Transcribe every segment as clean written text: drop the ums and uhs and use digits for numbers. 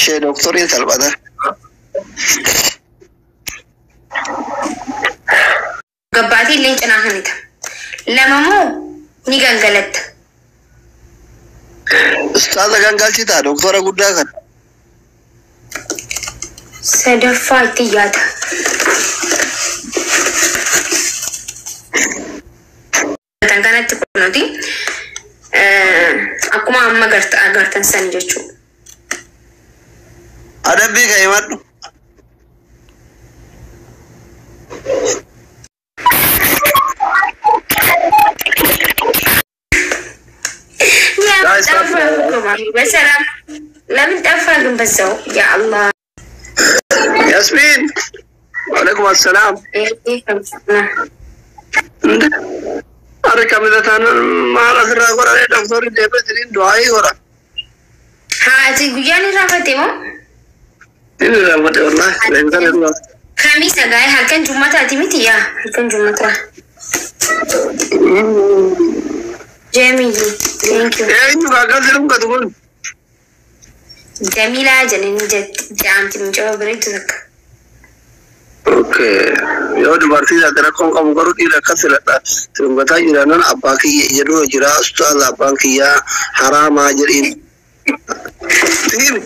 Ishee doktoriin salphata. Gabbaatii illee cinaa kanita. Lama moo ni gangalatta. Ustaaza gangalchitaa doktora guddaa kana. Sadaffaa itti yaada. Kan kanatti kunuuti akkuma amma agartan san jechuudha. Adabbii kan himadhu. Yaa ጠፋ እኮ ማሚ በሰላም ለምን ጠፋ ግን በዛው ያ አላህ። Yasmiin. Waalaikum assalaam. Harka mitataan maal asirraa godhanii doktorri deemee isiniin du'aayii godha. Haati guyyaan irraanfatte moo? Inni irraanfate wallaahi. Beekumsa irraa. Kamisa gaa'ee halkan jummataati miti yaa halkan jummataa. Jeemiyyi thank you. Eenyu akkas dhungatu kun? Jamilaa jedhanii jedhamti mucaa bareedu takka. Okay. Yoo dubartii taate rakkoon qabu garuu dhiira akkas filadha. Dhungataa jiraannan abbaa kiyya jedhu jira ustaaza abbaan kiyyaa haraamaa jedhiin. Siimi.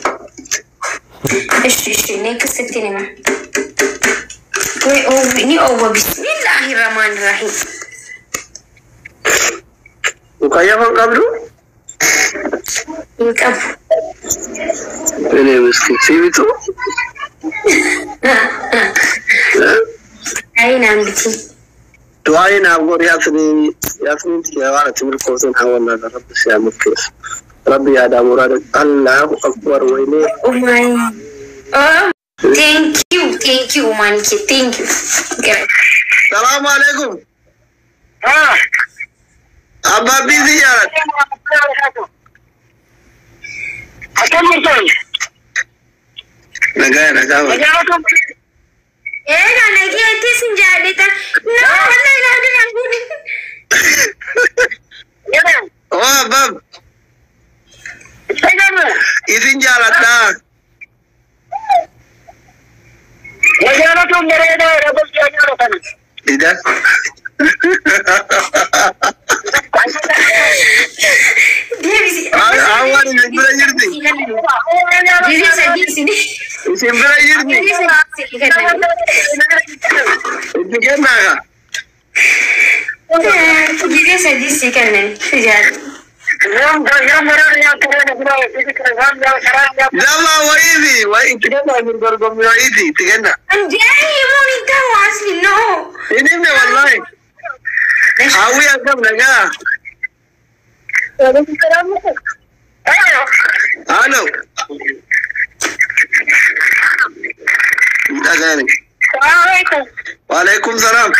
እሺ እሺ next itti hima. ወይ ni oowwa bismillaahi rahmaan rahiim. Mukayyafan qabdu? Hin qabu. Ini miskin siimitu? Ayi naan bitiin. Du'aayi naaf godhi Yasmiin Yasmiin tiyya waan ati milkoofteen hawwannaa rabbi si haa milkeessu. Rabbi yaadaa muraada Allahu akbar waynee. Umaani. Oh, thank you, thank you, Umaani kee, thank you. Salaamu alaikum. Abbaa biisii jaalladha. Akkam jirtan? Nagaa nagaa. Egaa nageetti sin jaallata. No, wallahi naa duraan kun. Oo abbaab isin jaaladha. Magaalatuun bareedaa rabbi yaa jaalatan. Dida. Deebisi. Hawwaan isin bira jirti. Deebisi sadii isin. Isin bira jirti. Deebisi sadii kennan. Itti kennaa ka. Deebisi sadii si kennan. Si jaalladha. Lama wayiiti wayi itti kennaa isin dorgommii wayiiti itti kennaa. Anjee himuun hin ta'u asli no. Hin himne wallahi. Hawwii akkam nagaa. Halo. Dhagaani. Waalaikum salaam.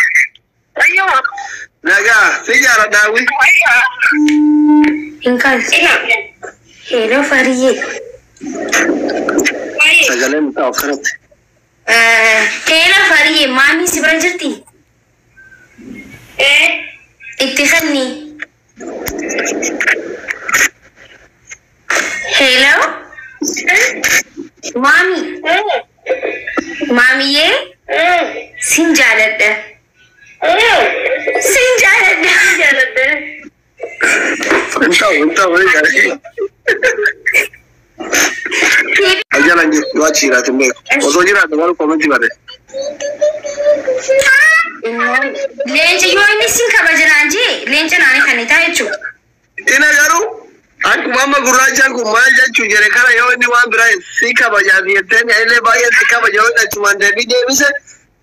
Nagaa si jaaladha hawwii. Hin kaasu. Hello Fariyyee. Sagaleen ta'u akkanatti. Hello Fariyyee maamii si bira jirti? Itti kenni. Hello? Maami. Maamiyyee sin jaaladha. Sin jaaladha. Hin ta'u hin ta'u ni jaalladha. Ajalan jiru yoo achi jiraate hin beeku. Osoo jiraate garuu komentii barreessa. Leenca yoo inni sin kabajanaan jee leenca naani kan ta'a jechuudha. Ina garuu akkuma amma gurraachaan kun maal jechuu jedhe kana yoo inni waan biraa si kabajaaf jetteen illee baay'ee si kabaja yoo inni achumaan deebii deebise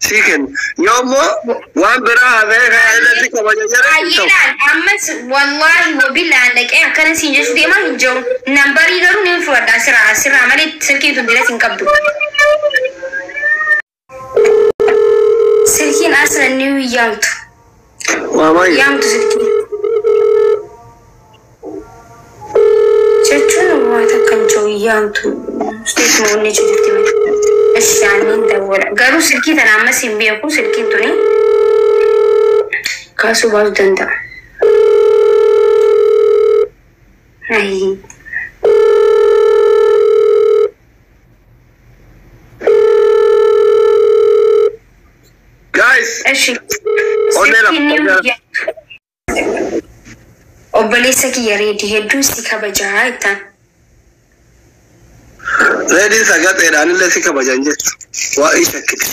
si kenna. Yoo immoo waan biraa haasa'ee kana illee si kabaja jedhe hin ta'u. Baay'eedhaan ammas wallaahi wabillaan dhaqee akkana siin jechuu deemaa hin jiru. Nambarii garuu ni fudhadha asirraa asirraa malee silkiin tun biras hin qabdu. Silkiin asirra ni yaamtu. Waamaayya. Yaamtu silkiin. Jechuun waan takka hin jiru yaamtu. Isteetuma onnee jirti malee. Ishaaniin dawwala. Garuu silkii tana ammas hin beeku silkiin tuni kaasuu baasuu danda'a. Ayi. Eshi. Onnee lama, Silkiin onnee lama. Obboleessa kiyya Reedii hedduu si kabajaa jettaan. Reediin sagaxeedhaan illee si kabajan jettu. Waa'ee shakkiti.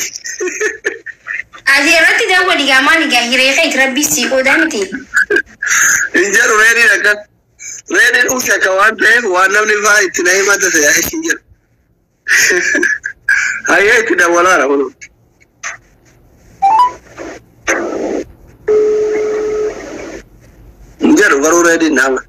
Ati irratti daawwali gaa maali gaa hiree keeti rabbii sii qoodaa miti. Hin jedhu reediin akkas. Reediin uf shakka waan ta'eef waan namni fa'aa itti na himata se'aa hin jedhu. Hayyee itti dawwalaara kun. Hin jedhu garuu reediin nama.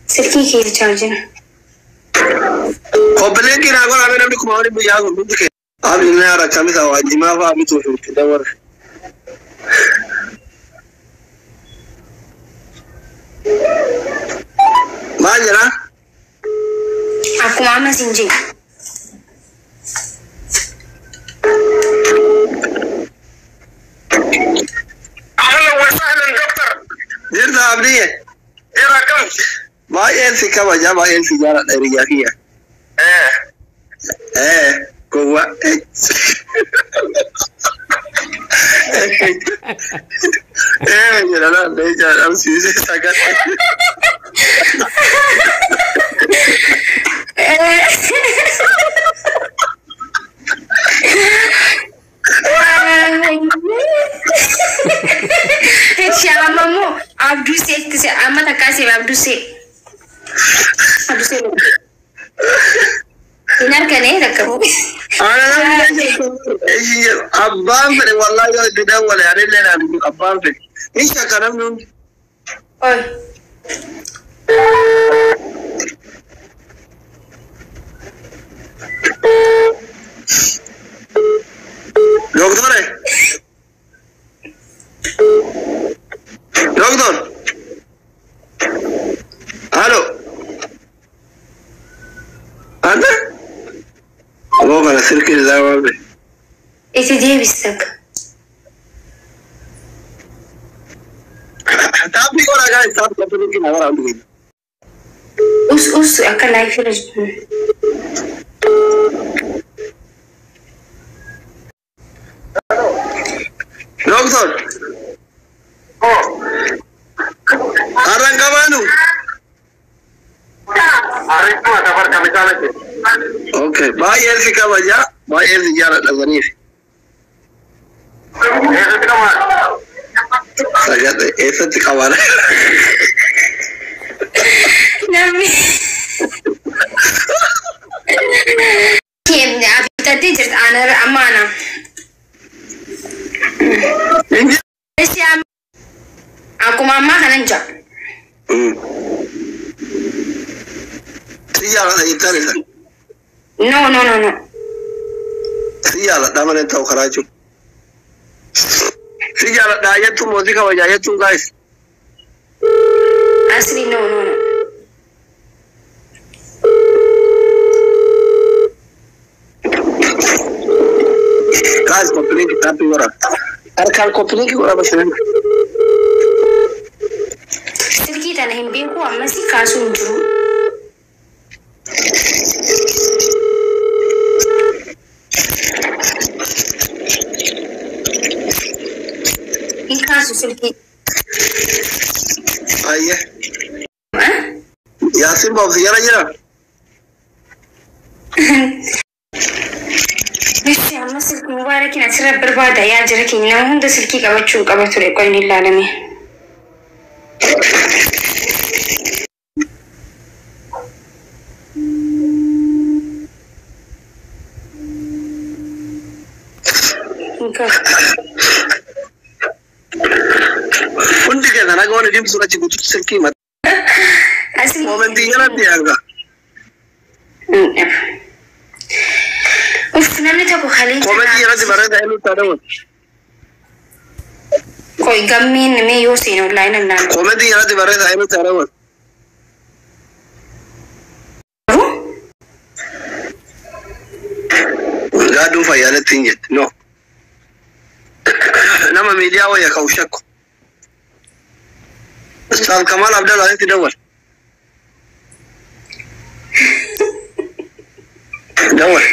Silkii keessa chaarjina. Obboleen naa godhame namni kuma waliin biyyaa kun hundi keessa. Abdi na rakkamisa waanjimaa fa'aa bituuf itti dawwala. Maal jedhaa? Akkuma amma siin jee. Ahlan wa sahlan doctor. Jirta Abdiyye. Jira kam? Baay'een si kabaja baay'een si jaaladha hiriyaa kiyya. Eh. Eh, gowwa. Eh, jedha laal leenca dhabsiise sagalee. Eshi amma immoo Abdusee itti se amma takkaa seef Abdusee. Abdusee. Hin argane takka. Ana namni abbaan fedhe wallaahi yoo itti dawwale anillee naan abbaan fedhe. Hin shakka namni hundi. Oi. Doktore. Doktor. Halo. Anta? Aboo kana silkiin isaa waan fedhe. Itti deebisi takka. Taappii godhaa guys, taappii taappii naa godhaa hundi keenya. Us us akka laayifii irra jiru. Doktor. Oh. Har'aan qabaanu? Ariifuma safar kamisaa miti. Okay, baay'een si kabaja, baay'een si jaaladha saniif. Eessatti qabaadha? Sagalee eessatti qabaadha? Namni. Bitattee jirta ana amma ana. Hin jiru. Eshi amma akkuma ammaa kanan jaa. Si jaaladha jettaan isa. No no no no. Si jaaladha malee ta'u karaa jiru. Si jaaladha jettuun mootii kabajaa jettuun guys. Asli no no no. Guys, copy link taappii godhaa. Harkaan copy link godhaa bashannana. Silkii tana hin beeku ammas kaasuu hin jiru. Hin kaasu silkii. Ayyee. Yaasiin boobsi jala jira. Eshi amma silkii mubaarakiin asirra barbaada yaa jira keenya nama hunda silkii qabachuu qaba ture qoyin ilaalame. Hin kaasu. Hundi keessa naga wani dimsuun achi guututti silkii mata. Asli. Moomentii jalatti yaanga. Uff namni tokko kalee Koomentii jalatti barreessa eenyutti haa daawwatu. Qoy gammeen mee yoo seenu online ilaalu. Koomentii jalatti barreessa eenyutti haa daawwatu. Yaaduu fayyaaletti hin jette. No. Nama miidiyaa wayya ka'u shakku. Ustaaz Kamal Abdallah itti dawwal. Dawwal.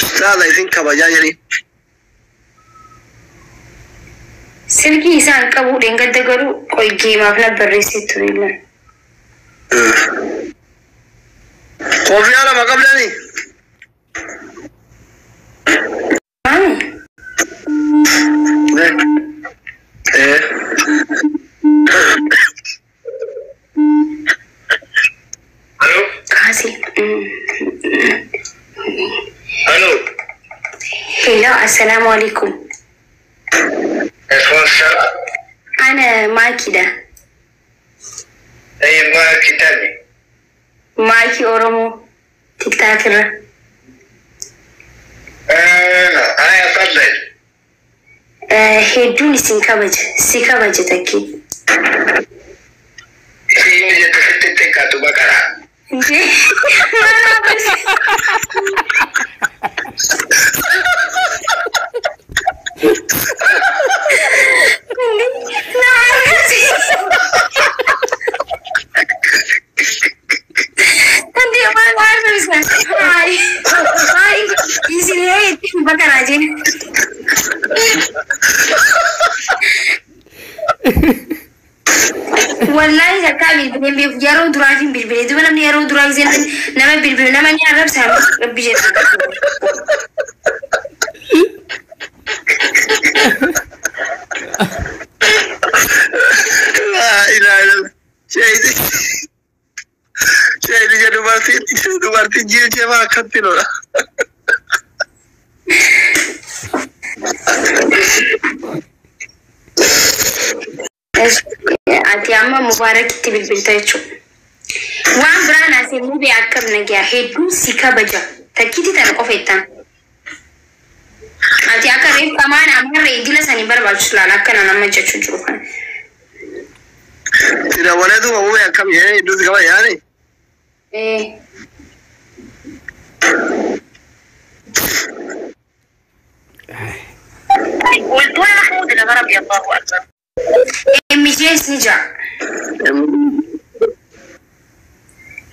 Ustaaza isin kabajaa jedhii. Silkii isaan qabu dheengadda garuu qoy geemaaf na barreessee ture illee. Koofiyaa lama qabdanii? Maami? Eh. Hello. Kaasi. Hello. Hello, assalaamu alaikum. Alaikum. Ana Maakidha. Eh, Maaki tani. Maakii Oromoo TikTok irra. Aya, faddal. Hedduun isin kabaja. Si kabaja takkee. Isin yoo jette sitti xiqqaatu baqara. Injee. Hindi, maal arrabsan? Hayi. Hayi, isin yoo jette baqaraa jenna. Wallahi takkaa bilbileen beeku yeroo duraatiin bilbilee duuba namni yeroo duraa gisee nama bilbilu nama ni arrabsa rabbi jedha. Laa ilaaha illallah. Sheeydi. Sheeydi jedhu dubartiin dubartiin jiilchee maa akkatti lola. Ati amma Mubaarakitti bilbilta jechuudha. Waan biraan asii mubee akkam nagaa hedduun si kabaja. Takkiitti tana qofa jettan. Ati akka reef qamaan amarra idila sanii barbaachisu laala akkana nama jechuu jiru kana. Si dawwalee duuba mubee akkam jedhee hedduu si kabaja yaani? Eh. قلت محمود الغربي الله أكبر. MJs ni jira.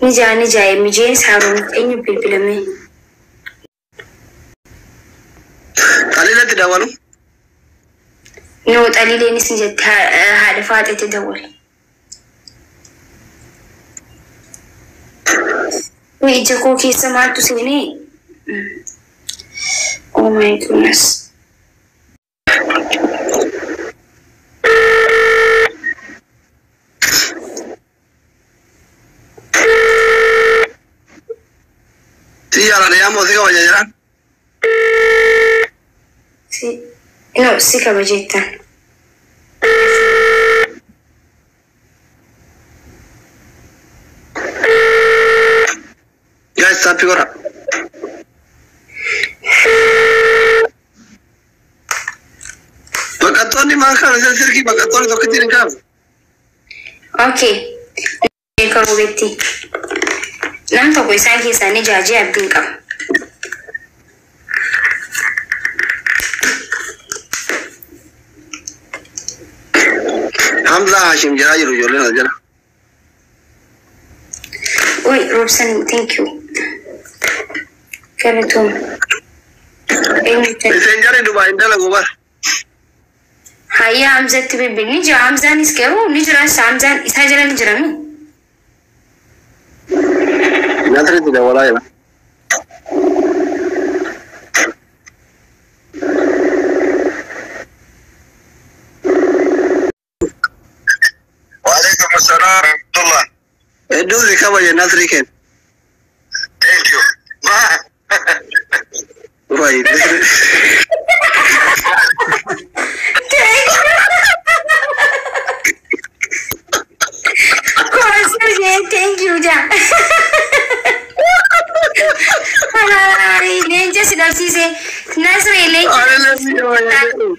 Ni jira ni jira MJs Haruun eenyu bilbilame? Xaliilatti dawwalu. No, xaliileenis ni jetti haadha faaxeetti dawwale. Wai ija koo keessa maaltu seenee? Oh my goodness. Si jaalladha yaa si kabaja jedhaan. Si, no, si kabaja jettan. Guys, tap godha. Baqattoonni maal kana silkii baqattoonni tokkittiin hin kaafu. Okay. Karoobetti. Nam tokko isaan keessaa ni jaajee abdiin qaba. Hamzaa Hashim jedhaa jiru ijoolleen as jala. Ui, Roobsan, thank you. Galatoom. Eenyu ta'e? Iseen jarri Dubaay hin dalagu bar. Hayyaa Hamzatti bilbil ni jira. Hamzaanis garuu ni jira. Hamzaan isaa jala ni jira mi? Nasritti dawwalaa jira. وعليكم السلام ورحمة الله. Hedduu si kabaja Nasrii kenna. Thank you. Ma. Wayi. Koosir thank you ja. Ay, leenca si dhabsiise. Nasri leenca. Yoo Nasrii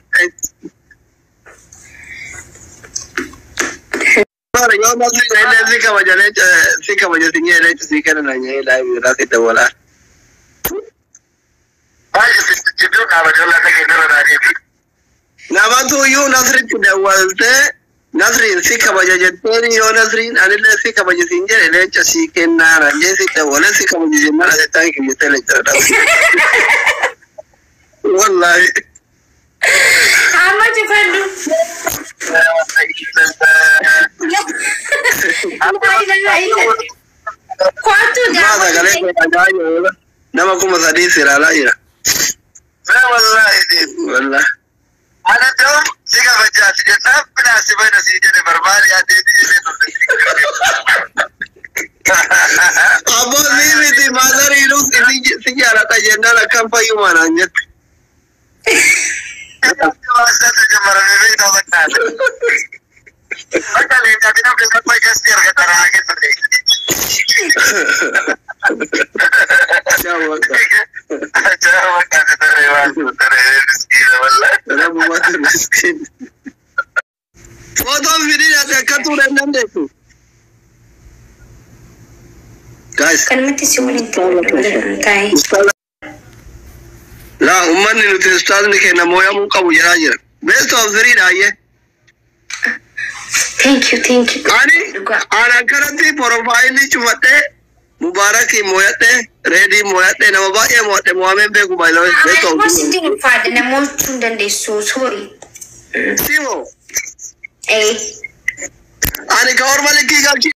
illee si kabaja leenca si kabaja si nyee leenca si kenna na nyee live irraa si dawwalaa. Namatu iyyuu Nasritti dawwaltee Nasriin si kabaja jetteen yoo Nasriin anillee si kabaja siin jedhe leenca sii kennaa naan jee si dawwalee si kabaja jennaan ati thank you jettee leenca dhabde. Wallaahi. Amma cufadhu. Kootu Maa sagalee gaafa. kee dhagaa jiru nama 3000 si ilaalaa jira. Wallaahi. Abboo sii miti maazariinus si jaaladha jennaan akkam fayyumaa naan jette. Ciao, Rabbumaatu miskiin. Footoon fidin ati akka tuure hin dandeessu. Guys, Kanumatti si waliin taa'e. Laa uummanni nuti ustaazni keenya mooyamuu qabu jedhaa jira. Best of three dhaayyee. Thank you, thank you. Ani Dhugaa. ani akkanatti porofaayilii cufadhee Mubaarakii mooyadhee Reedii mooyadhee nama baay'ee moo'adhe mo'ameen beeku baay'ee best of Amma three. sitti ulfaadha namoota hin dandeessu. Sorry. Simo Eh. ani ka orma likkii galchi.